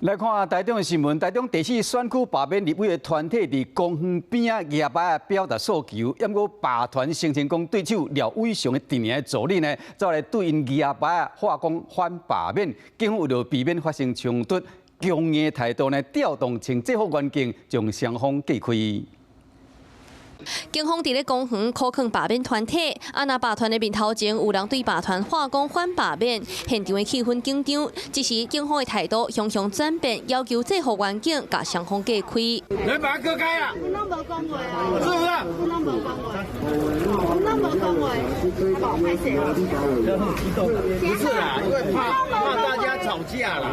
來看台中的新聞，台中第四選區罷免立委的團體佇公園邊仔舉牌表達訴求，毋過罷團聲稱講對手廖偉雄的陣營的助理呢，走來對𪜶舉牌喊講反罷免，警方為著避免發生衝突，強硬態度呢調動穿制服員警將雙方隔開。警方佇咧公園苦勸罷免團體，啊若罷團的面頭前有人對罷團喊講反罷免，現場的氣氛緊張。這時警方的態度雄雄轉變，要求制服員警共雙方隔開。你把它割開啊！阮攏無講話啊！是不是？阮攏無講話，阮攏無講話，無歹勢。不是啦，因為怕怕大家吵架啦。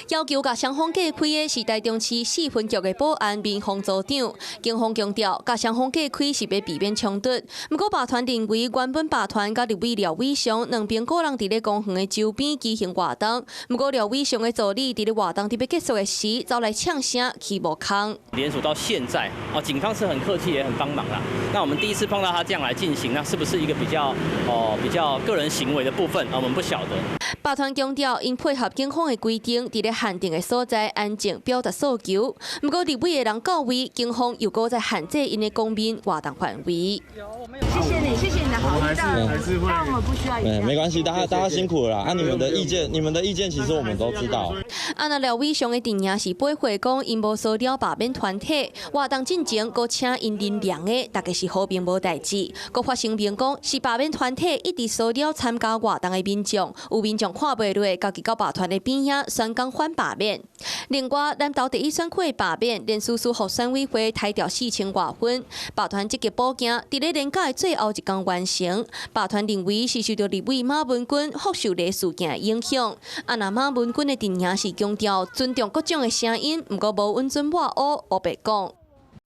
要求共雙方隔開的是台中市四分局的保安民防組長。警方強調，共雙方隔開是欲避免衝突。毋過罷團認為，原本罷團佮立委廖偉雄兩邊個人佇咧公園的周邊舉行活動。毋過廖偉雄的助理佇咧活動佇欲結束的時，走來嗆聲起無空。聯署到現在，哦，警方是很客氣，也很幫忙啦。那我們第一次碰到他這樣來進行，那是不是一個比較哦比較個人行為的部分？我們不曉得。罷團強調，𪜶配合警方的規定，佇咧限定的所在安靜表達訴求。毋過立委的人到位，警方又閣再限制𪜶的公民活動範圍。謝謝你，謝謝你的好意，但我們不需要。沒關係，大家辛苦了啦。啊，你們的意見，你們的意見其實我們都知道。啊，若廖偉雄的陣營是駁回講，𪜶無騷擾罷免團體，活動進前閣請𪜶啉涼的，大家是和平無代誌。閣發聲明講，是罷免團體一直騷擾參加活動的民眾，有民眾看袂落，家己到罷團的邊仔宣講反罷免。另外，南投第一選區的罷免，連續予選委會裁掉4000外分，罷團積極補件，佇咧連假的最後一工完成。罷團認為是受著立委馬文君福壽螺事件的影響。啊，若馬文君的陣營是強調尊重各種的聲音，毋過無允准抹烏烏白講。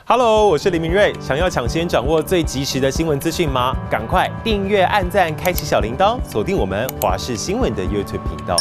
Hello，我是林明瑞，想要搶先掌握最及時的新聞資訊嗎？趕快訂閱、按讚、開啟小鈴鐺，鎖定我們華視新聞的 YouTube 頻道。